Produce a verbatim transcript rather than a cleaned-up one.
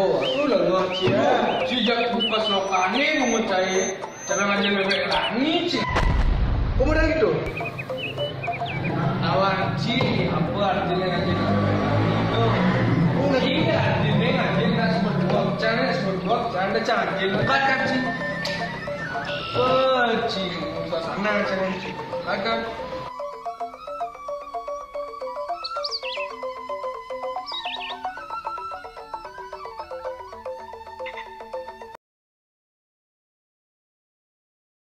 Oh, tu lah gua, Ci. Ci, jak buka selokannya, gua mau cari. Cara ngajar bebek langit, Ci. Kok model gitu? Awan, Ci, apa artinya ngajar bebek langit itu? Oh, nggak. Iya, artinya ngajar nggak sebut gua, cara sebut gua, cara cangkir, bukan kan, Ci? Apa, Ci? Suasana, Ci. Bukan kan?